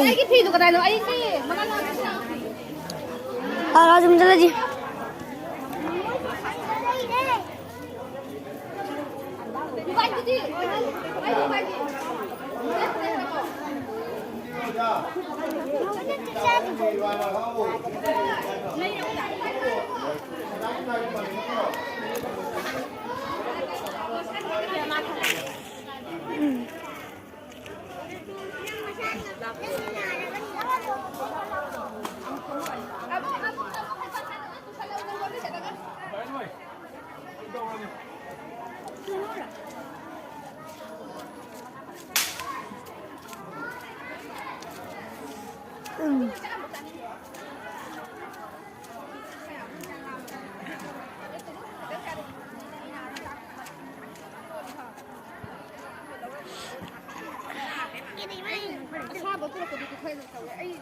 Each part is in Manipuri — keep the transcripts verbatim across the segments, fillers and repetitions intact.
ꯑꯩꯒꯤ ꯐꯤꯗꯨ ꯀꯗꯥꯏꯅꯣ? ꯑꯩ ꯐꯤ ꯃꯉꯥ ꯂꯧꯔꯒ ꯂꯥꯛꯑꯣ꯫ ꯂꯥꯛꯑꯣ, ꯂꯥꯛꯑꯣ, ꯁꯨꯝ ꯆꯠꯂꯁꯤ꯫ ꯗꯨꯀꯥꯟꯒꯤꯗꯤ? ꯑꯩ ꯗꯨꯀꯥꯟꯒꯤ꯫ ꯑꯁꯥꯕ ꯄꯨꯔꯛꯄꯗꯨꯗꯤ ꯈꯔ ꯇꯧꯋꯦ꯫ ꯑꯩ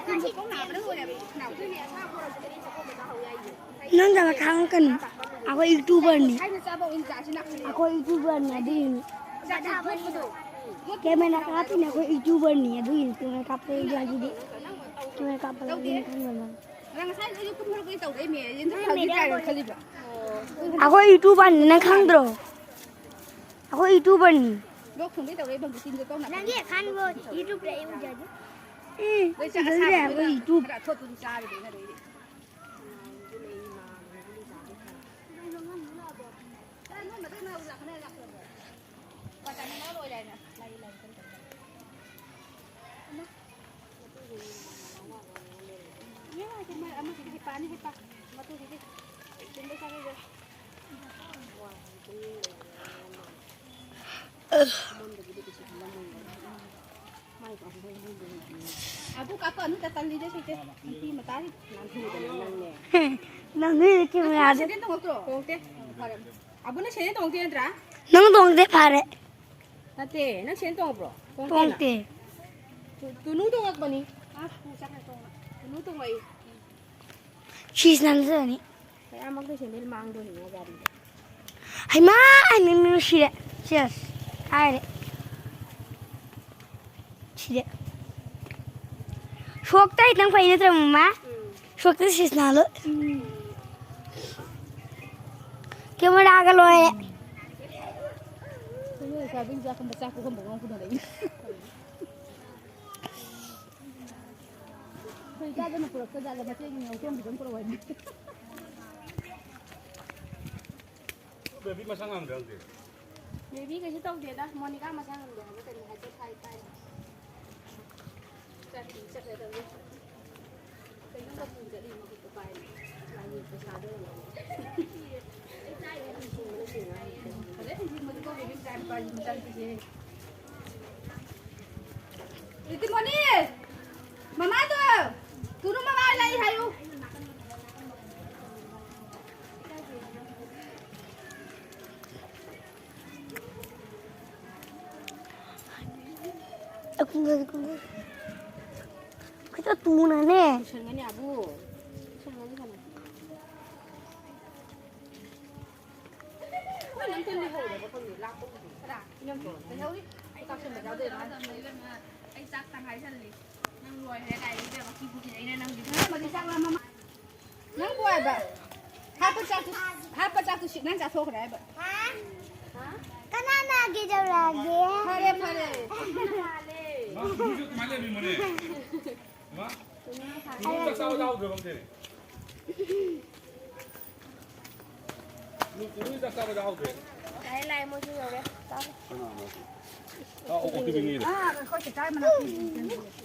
ꯆꯤꯟꯁꯦ ꯄꯨꯡ ꯅꯥꯕꯅ ꯂꯣꯏꯔꯦꯕ꯫ ꯅꯥꯎꯇꯣꯏꯅꯦ ꯑꯁꯥꯕ ꯄꯨꯔꯛꯄꯗꯨꯗꯤ ꯆꯥꯛꯈꯨꯝꯗ ꯆꯥꯍꯧ ꯌꯥꯏꯌꯦ꯫ ꯅꯪ ꯆꯠꯂ ꯈꯥꯡꯉꯛꯀꯅꯨ꯫ ꯑꯩꯈꯣꯏ YouTuberꯅꯤ꯫ ꯊꯥꯏꯅ ꯆꯥꯕ ꯑꯣꯏꯅ ꯆꯥꯁꯤ ꯂꯥꯛꯄꯅꯦ꯫ ꯑꯩꯈꯣꯏ YouTuberꯅꯤ ꯑꯗꯨꯒꯤꯅꯤ꯫ ꯆꯥꯛ ꯊꯣꯡꯕꯗꯣ꯫ Camera ꯀꯥꯞꯄꯤꯅꯦ ꯑꯩꯈꯣꯏ YouTuberꯅꯤ ꯑꯗꯨꯒꯤꯅꯤ camera ꯀꯥꯞꯄ ꯌꯥꯗꯦ꯫ Camera ꯀꯥꯞꯄ ꯌꯥꯗꯦ ꯈꯪꯗꯕꯅꯤ꯫ ꯅꯪ ꯉꯁꯥꯏ ꯑꯩꯁꯨ ꯄꯨꯡ ꯇꯔꯨꯛꯇꯩ ꯇꯧꯔꯛꯏꯃꯦ꯫ ꯌꯦꯟꯗꯨ ꯍꯧꯖꯤꯛ ꯀꯥꯏꯅ ꯈꯜꯂꯤꯕ꯫ ꯑꯩꯈꯣꯏ YouTuberꯅꯤ ꯅꯪ ꯈꯪꯗ꯭ꯔꯣ? ꯑꯩꯈꯣꯏ YouTuberꯅꯤ꯫ ꯂꯣꯛ ꯊꯨꯡꯗꯣꯏ ꯇꯧꯔꯛꯏꯕ ꯍꯧꯖꯤꯛ ꯆꯤꯟꯗꯣ ꯇꯧꯅ꯫ ꯅꯪꯒꯤ ꯑꯍꯥꯟꯕ YouTubeꯗ ꯑꯩ ꯎꯖꯗꯦ꯫ ꯎꯝ, ꯂꯣꯏ ꯆꯥꯛ ꯎꯖꯗꯦ ꯑꯁꯥꯕꯗꯨꯅ ꯑꯩꯈꯣꯏ YouTube꯫ ꯈꯔ ꯑꯊꯣꯠꯄꯗꯨ ꯆꯥꯔꯤꯕꯅꯤꯅ ꯑꯗꯩꯗꯤ꯫ ꯑꯗꯨ ꯀꯥꯞꯄ ꯑꯗꯨ ꯇꯜꯂꯤꯗ ꯁꯤꯁꯦ꯫ ꯅꯨꯄꯤ ꯃꯆꯥꯁꯤ ꯅꯥꯟꯊꯨꯗꯅ ꯅꯪꯅꯦ꯫ ꯅꯪꯗꯤ ꯀꯦꯃꯦꯔꯥꯗ ꯁꯦꯟꯗꯦꯟ ꯇꯣꯡꯉꯛꯇ꯭ꯔꯣ? ꯇꯣꯡꯉꯛꯇꯦ꯫ ꯐꯔꯦ꯫ ꯑꯕꯨꯅ ꯁꯦꯟꯗꯦꯟ ꯇꯣꯡꯉꯛꯇꯦ ꯅꯠꯇ꯭ꯔꯥ? ꯅꯪ ꯇꯣꯡꯗꯦ, ꯐꯔꯦ꯫ ꯅꯠꯇꯦ, ꯅꯪ ꯁꯦꯟꯗꯦꯟ ꯇꯣꯡꯉꯛꯄ꯭ꯔꯣ? ꯇꯣꯡꯉꯛꯇꯦꯅ꯫ ꯇꯣꯡꯗꯦ꯫ ꯇꯨ-, ꯇꯨꯅꯨ ꯇꯣꯡꯉꯛꯄꯅꯤ꯫ ꯑꯥ, ꯇꯨ ꯆꯠꯈ꯭ꯔꯦ ꯇꯣꯡꯉ꯫ ꯇꯨꯅꯨ ꯇꯣꯡꯉꯛꯏ꯫ ꯁꯤꯁ ꯅꯝꯖꯅꯤ꯫ ꯃꯌꯥꯝꯃꯛꯇ ꯁꯦꯟꯗꯦꯟ ꯃꯥꯡꯗꯣꯔꯤꯅꯦ ꯒꯥꯔꯤꯗ꯫ ꯍꯩꯃꯥ! ꯑꯩ ꯃꯤꯃꯤ ꯁꯤꯔꯦ꯫ ꯁꯦꯁ꯫ ꯍꯥꯏꯔꯦ꯫ ꯁꯤꯔꯦ꯫ ꯁꯣꯛꯇ ꯈꯤꯇꯪ ꯐꯩ ꯅꯠꯇ꯭ꯔ, ꯃꯃꯥ? ꯎꯝ꯫ ꯁꯣꯛꯇ ꯁꯤꯁꯅꯥ ꯂꯣꯏ꯫ ꯎꯝ꯫ ꯀꯦꯃꯦꯔꯥꯒ ꯂꯣꯏꯔꯦ꯫ ꯑꯩꯈꯣꯏ ꯂꯩꯁꯥꯕꯤꯒꯤ ꯆꯥꯛꯀꯨꯝꯕ ꯆꯥꯛ ꯄꯨꯈꯝ ꯄꯨꯈꯝ ꯄꯨꯅꯔꯛꯏ꯫ ꯑꯩꯈꯣꯏ ꯏꯆꯥꯗꯨꯅ ꯄꯨꯔꯛꯇ ꯖꯥꯠꯂ, ꯃꯆꯦꯒꯤ ꯉꯧꯇꯣꯡꯕꯤꯗꯨꯅ ꯄꯨꯔꯛꯑꯣ ꯍꯥꯏꯕꯅꯤ꯫ ꯕꯦꯕꯤ ꯃꯁꯥ ꯉꯝꯗ꯭ꯔꯦ ꯍꯧꯖꯤꯛ꯫ ꯕꯦꯕꯤ ꯀꯩꯁꯨ ꯇꯧꯗꯦꯗ, ꯃꯣꯅꯤꯀꯥ ꯃꯁꯥ ꯉꯝꯗꯦ ꯍꯥꯏꯕ ꯀꯩꯅꯣ ꯍꯥꯏꯐꯦꯠ ꯍꯥꯏ ꯇꯥꯏ꯫ ꯆꯠꯇꯤ ꯆꯠꯂꯦ ꯇꯧꯔꯤ꯫ ꯀꯩꯅꯣ ꯃꯄꯨ ꯆꯠꯂꯤ ꯃꯈꯨꯠꯇ ꯄꯥꯏꯔꯤ꯫ ꯃꯥꯒꯤ ꯄꯩꯁꯥꯗꯣ ꯌꯦꯡꯉꯣ꯫ ꯑꯗꯩ ꯍꯧꯖꯤꯛ ꯃꯗꯨ ꯀꯧꯕ ꯌꯨꯝ ꯆꯥꯏ ꯅꯨꯄꯥꯁꯤ ꯃꯆꯥꯅꯨꯄꯤꯁꯦ꯫ ꯔꯤꯇꯤꯃꯣꯅꯤ! ꯃꯃꯥꯗꯣ! ꯇꯨꯅꯨ ꯃꯃꯥ ꯂꯩ ꯍꯥꯏꯌꯨ꯫ ꯈꯤꯇ ꯇꯨꯅꯅꯦ꯫ ꯄꯨꯁꯟꯒꯅꯤ ꯑꯕꯨ꯫ ꯄꯨꯁꯟꯒꯅꯤ ꯀꯩꯅꯣ꯫ ꯅꯪ ꯇꯤꯟ ꯂꯩꯍꯧꯔꯕ ꯈꯪꯗꯦ, ꯂꯥꯛꯄꯕꯨꯗꯤ꯫ ꯀꯅꯥ? ꯏꯅꯝꯗꯣ꯫ ꯂꯩꯍꯧꯔꯤ꯫ ꯆꯥꯛ ꯆꯥꯁꯟꯕ ꯌꯥꯎꯗꯣꯏꯔꯥ? ꯑꯩ ꯆꯥꯛ ꯇꯪꯈꯥꯏ ꯆꯜꯂꯦ꯫ ꯅꯪ ꯂꯣꯏꯈ꯭ꯔꯦ ꯀꯥꯏ ꯏꯕꯦꯝꯃ ꯀꯤꯕꯨ ꯀꯤꯖꯩꯅꯦ ꯅꯪꯒꯤꯗꯤ꯫ ꯅꯪꯕꯨꯗꯤ ꯆꯥꯛ ꯂꯥꯝꯃꯝꯃ-, ꯅꯪꯕꯨ ꯍꯥꯏꯕ꯫ ꯍꯥꯞꯄ ꯆꯥꯛꯇꯨ, ꯍꯥꯞꯄ ꯆꯥꯛꯇꯨ ꯁꯤ ꯅꯪ ꯆꯥꯊꯣꯛꯈ꯭ꯔꯦ ꯍꯥꯏꯕ꯫ ꯀꯅꯥꯅ ꯀꯩꯗꯧꯔꯒꯦ? ꯐꯔꯦ, ꯐꯔꯦ꯫ ꯃꯥ ꯏꯃꯨꯡꯁꯨ ꯀꯃꯥꯏꯅ ꯂꯩꯔꯝꯃꯤꯅꯣꯅꯦ? ꯏꯃꯥ? ꯏꯃꯨꯡ ꯆꯥꯛ ꯆꯥꯕ ꯌꯥꯎꯗ꯭ꯔꯕ ꯈꯪꯗꯦꯅꯦ꯫ ꯏꯃꯨꯡ ꯆꯥꯛ ꯆꯥꯕ ꯌꯥꯎꯗ꯭ꯔꯦ꯫ ꯂꯥꯛꯑꯦ, ꯂꯥꯛꯑꯦ, ꯃꯣꯏꯁꯨ ꯌꯧꯔꯦ꯫ ꯆꯥꯔꯣ꯫ ꯑꯥ, ꯑꯣ, ꯑꯣ, ꯇꯤꯐꯤꯟꯒꯤꯗꯣ꯫ ꯑꯥ, ꯑꯩꯈꯣꯏ ꯆꯦꯆꯥ ꯃꯅꯥꯛꯇ꯫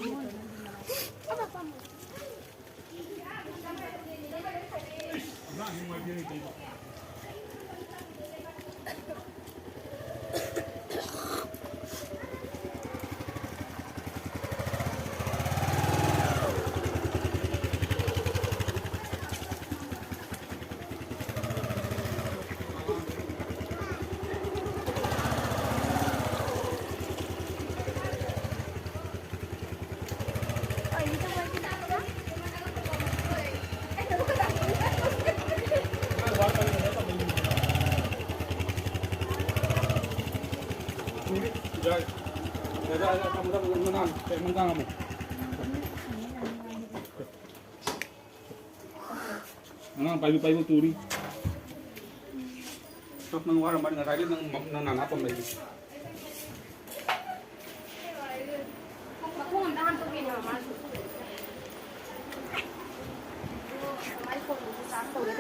ꯑꯉꯥꯡ ꯄꯥꯏꯕꯤ ꯄꯥꯏꯕꯤ ꯇꯨꯔꯤ꯫ ꯅꯪ ꯋꯥꯔꯝꯃꯅꯤ, ꯉꯁꯥꯏꯗꯩ ꯅꯪ, ꯅꯪ ꯅꯅꯥ ꯄꯝ ꯂꯩꯔꯤ꯫ ꯃꯈꯣꯡ ꯑꯝꯇ ꯍꯥꯝꯗꯣꯛꯄꯤꯅꯦ ꯃꯃꯥꯁꯨ꯫